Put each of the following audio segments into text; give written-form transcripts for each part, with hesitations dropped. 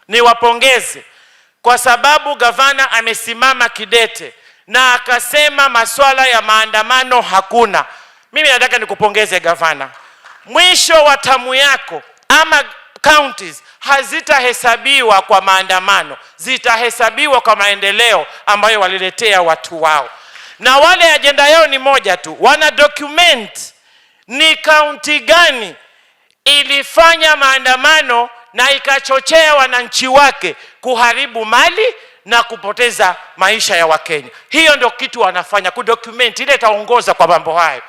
Niwapongeze kwa sababu gavana amesimama kidete na akasema masuala ya maandamano hakuna. Mimi nataka nikupongeze, gavana. Mwisho wa term yako ama counties hazitahesabiwa kwa maandamano, zitahesabiwa kwa maendeleo ambayo waliletea watu wao. Na wale ajenda yao ni moja tu, wana document ni kaunti gani ilifanya maandamano na ikachochea wananchi wake kuharibu mali na kupoteza maisha ya Wakenya. Hiyo ndio kitu wanafanya, kudocument ile itaongoza kwa mambo hayo.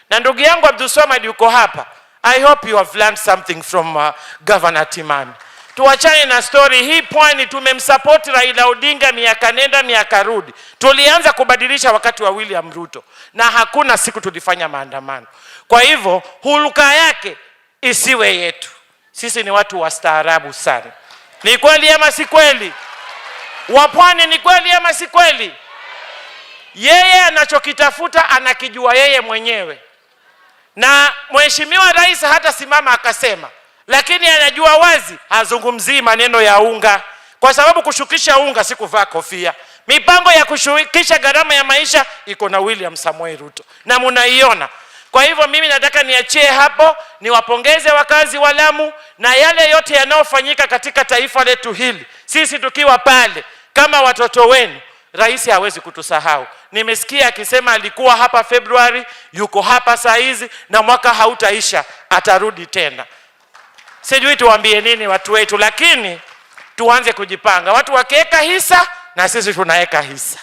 Na ndugu yangu Abdulswamad yuko hapa. I hope you have learned something from Governor Timami. Tuachane na story hii. Pwani tumemsupport Raila Odinga miaka nenda miaka rudi. Tulianza kubadilisha wakati wa William Ruto na hakuna siku tulifanya maandamano. Kwa hivyo huluka yake isiwe yetu. Sisi ni watu wastaarabu sana. Ni kweli ama si kweli? Wapwani, ni kweli ama si kweli? Yeye anachokitafuta anakijua yeye mwenyewe, na Mheshimiwa Rais hata simama akasema, lakini anajua wazi hazungumzii maneno ya unga, kwa sababu kushukisha unga si kuvaa kofia. Mipango ya kushukisha gharama ya maisha iko na William Samoei Ruto na munaiona. Kwa hivyo mimi nataka niachie hapo, niwapongeze wakazi wa Lamu na yale yote yanayofanyika katika taifa letu hili, sisi tukiwa pale kama watoto wenu, rais hawezi kutusahau. Nimesikia akisema alikuwa hapa Februari, yuko hapa saa hizi, na mwaka hautaisha atarudi tena. Sijui tuwaambie nini watu wetu, lakini tuanze kujipanga. Watu wakiweka hisa na sisi tunaweka hisa.